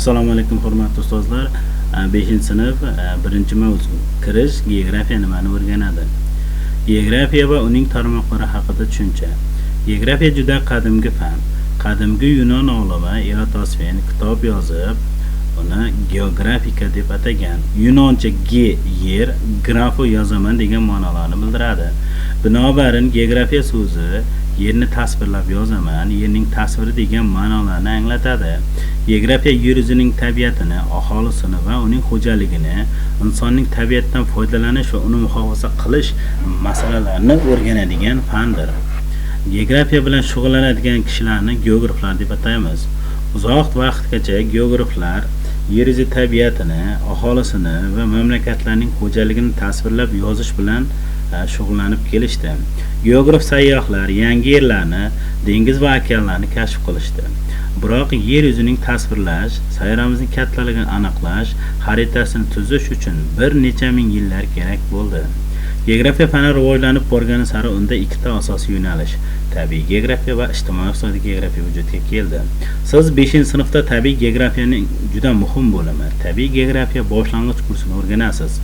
Assalomu alaykum, hurmatli ustozlar. 5-sinf, birinchi mavzu, kirish. Geografiya nimani o'rganadi? Geografiya va uning tarmoqlari haqida tushuncha. Geografiya juda qadimgi fan. Qadimgi yunon olimi Eratosfen kitob yozib, uni geografika deb atagan. Yunoncha ge yer, grafo yozaman degan ma'nolarni bildiradi. Binobarin, geografiya so'zi yerni tasvirlab yozaman, yerning tasviri degan ma'nolarni anglatadi. Geografiya yer yuzining tabiatini, aholisini va uning xo'jaligini, insonning tabiatdan foydalanish va uni muhofaza qilish masalalarini o'rganadigan fandir. Geografiya bilan shug'ullanadigan kishilarni geograflar deb ataymiz. Uzoq vaqtgacha geograflar yer yuzi tabiatini, aholisini va mamlakatlarning xo'jaligini tasvirlab yozish bilan shug'ullanib kelishdi. Geograf sayyohlar yangi yerlarni, dengiz va okeanlarni kashf qilishdi. Biroq yer yuzining tasvirlash, sayyoramizning kattaligini aniqlash, xaritasini tuzish uchun bir necha ming yillar kerak bo'ldi. Geografiya fani rivojlanib borgani sari unda ikkita asosiy yo'nalish, tabiiy geografiya va ijtimoiy iqtisodiy geografiya vujudga keldi. Siz 5-sinfda tabiiy geografiyaning juda muhim bo'limi, tabiiy geografiya boshlang'ich kursini o'rganasiz.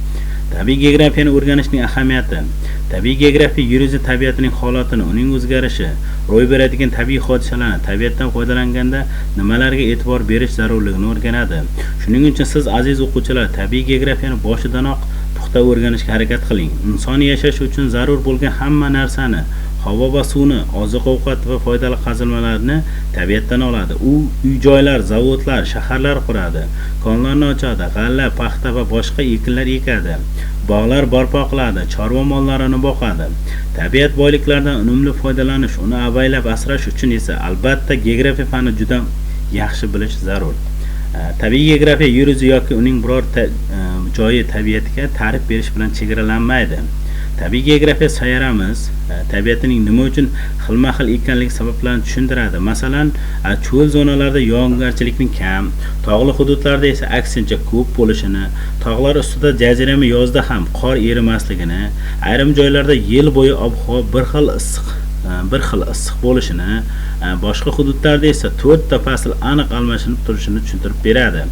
Tabiiy geografiyani o'rganishning ahamiyati. Tabiiy geografiya yer yuzi tabiatining holatini, uning o'zgarishi, ro'y beradigan tabiiy hodisalarni, tabiatdan foydalanganda nimalarga e'tibor berish zarurligini o'rganadi. Shuning uchun siz, aziz o'quvchilar, tabiiy geografiyani boshidanoq puxta o'rganishga harakat qiling. Inson yashashi uchun zarur bo'lgan hamma narsani, havo va suvni, oziq-ovqat va foydali qazilmalarni tabiatdan oladi. U uy-joylar, zavodlar, shaharlar quradi, konlarni ochadi, g'alla, paxta va boshqa ekinlar ekadi, bog'lar barpo qiladi, chorva mollarini boqadi. Tabiat boyliklaridan unumli foydalanish, uni avaylab asrash uchun esa albatta geografiya fani juda yaxshi bilish zarur. Tabiiy geografiya yer yuzi yoki uning biror joyi tabiatiga ta'rif berish bilan chegaralanmaydi. Tabiiy geografiya sayyoramiz tabiatining nima uchun xilma-xil ekanligi sabablarini tushuntiradi. Masalan, cho'l zonalarida yog'ingarchilikning kam, tog'li hududlarda esa aksincha ko'p bo'lishini, tog'lar ustida jazirama yozda ham qor erimasligini, ayrim joylarda yil bo'yi ob-havo bir xil issiq bo'lishini, boshqa hududlarda esa to'rtta fasl aniq almashinib turishini tushuntirib beradi.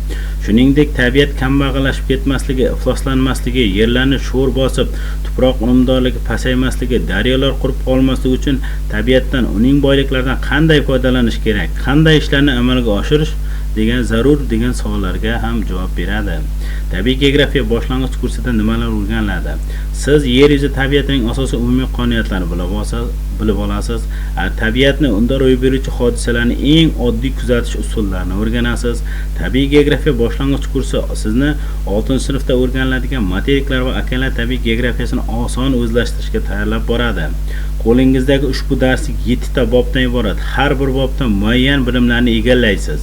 Shuningdek, tabiat kambag'allashib ketmasligi, ifloslanmasligi, yerlarni sho'r bosib, tuproq unumdorligi pasaymasligi, daryolar qurib qolmasligi uchun tabiatdan, uning boyliklaridan qanday foydalanish kerak, qanday ishlarni amalga oshirish degan zarur degan savollarga ham javob beradi. Tabiiy geografiya boshlang'ich kursida nimalar o'rganiladi? Siz yer yuzi tabiatining asosiy umumiy qonuniyatlarini bilib olasiz. Tabiatni, unda ro'y beruvchi hodisalarni eng oddiy kuzatish usullarini o'rganasiz. Tabiiy geografiya boshlang'ich kursi sizni 6-sinfda o'rganiladigan materiklar va okeanlar tabiiy geografiyasini oson o'zlashtirishga tayyorlab boradi. Qo'lingizdagi ushbu darslik 7 ta bobdan iborat. Har bir bobda muayyan bilimlarni egallaysiz.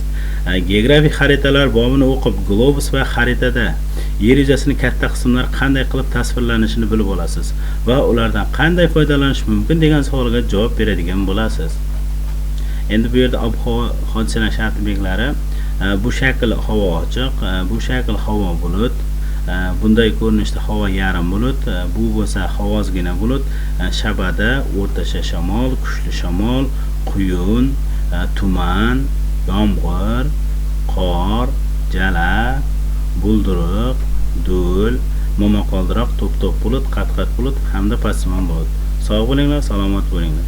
Geografik xaritalar bobini o'qib, globus va xaritada yer yuzasining katta qismlari qanday qilib tasvirlanishini bilib olasiz va ulardan qanday foydalanish mumkin degan savolga javob beradigan bo'lasiz. Endi bu yerda ob-havo hodisalar sharti belgilari. Bu shakl havo ochiq, bu shakl havo bulut, bunday ko'rinishda havo yarim bulut, bu bo'lsa havo ozgina bulut, shabada, o'rtacha shamol, kuchli shamol, quyun, tuman, yomg'ir, qor, jala, bulduruq, do'l, momaqaldiroq, to'p-to'p bulut, qat-qat bulut hamda pastsimon bulut. Sog' bo'linglar, salomat bo'linglar.